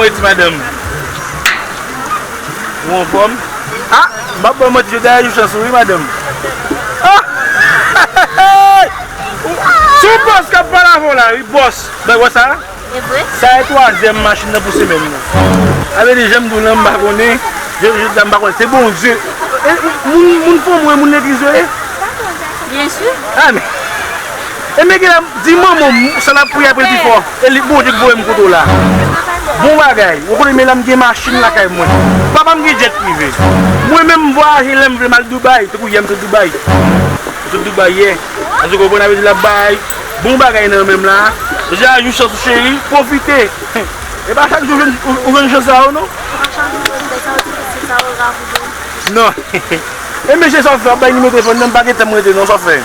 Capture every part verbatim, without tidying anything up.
Wi, ti madanm. Ou anfòm? Ah, m ap ba w manti, jodi a jou chans ou wi, madanm. Ah! Se yon bòs k ap pale avè w la, wi, bòs. Bay wè sa? E vre? Sa e twazyèm machin nan pou semèn nan. A vle di, jan m di w lan, m pa konnen. Je, je, m pa konnen. Se Bondye. E, moun, moun fanmi w, moun legliz yo ye? Byen si. Amen. E men gen la, di manman w, sa l ap priye apre l pi fò. E li, Bondye k voye m kote w la. Bon bagay. Ou konnen men la m gen machin lakay mwen. Papa m gen jet prive. Mwen menm m vwayaje lè m vle m al Dubai. Tankou yè m sot Dubai. M sot Dubai yè. Èske w konprann? Sa vle di l ap bay bon bagay nan men m la. Jodi a jou chans ou cheri, pwofite. E pa chak jou ou jwenn, ou, ou jwenn chans sa yo non. Non. E mesye sa w fè, w ap bay nimewo telefòn nan, m pa gen tan m rete non, sa w fè.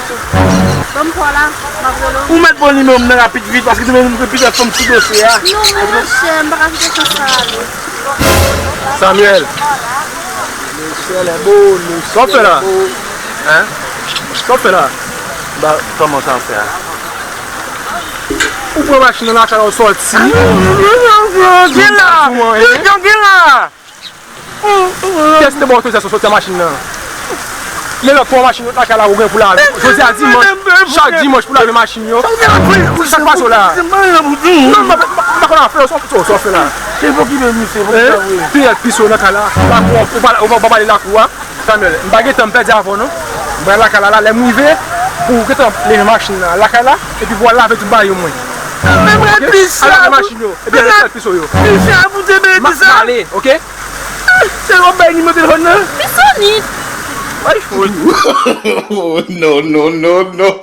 Ban m pa w la, m ap rele w. Ou mèt pran nimewo m nan rapid vit, paske nou menm nou pita fanm sou dosye a. Non, men monchè, m pa ka kite chans sa ale. Samuel. Sa w fè la? Hein? Sa w fè la? Ba, kòman sa w fè a? Ou pran machin nan lakay la, ou sòti. Gen la! Gen la! Kiyès te ba w otorizasyon sòti an machin nan? Men lòt fwa machin yo lakay la ou gen pou lave. Jodi a dimanch, chak dimanch pou lave machin yo. Sa k pase w la? Non, m pa konn afè yo, sa w fè la? Se pou ki menm misye, pou ki sa vre? Fiyèl pis yo nan kay la. Lakou, ou pa, ou pa, ou pa pale lakou a. Samuel, m pa gen tan m pèdi avè w non. M pral lakay la, la, lè m rive, pou w gentan leve machin nan lakay la, epi pou w al lave tout bagay yo mwen. Menm rèd pis la. Al lave machin yo, epi al lave pis yo. Pis la pou te bebe sa. M ale, oke? Se w ap bay nimewo telefòn nan? Pi sonit. Ay, fout. Oh, non, non, non, non.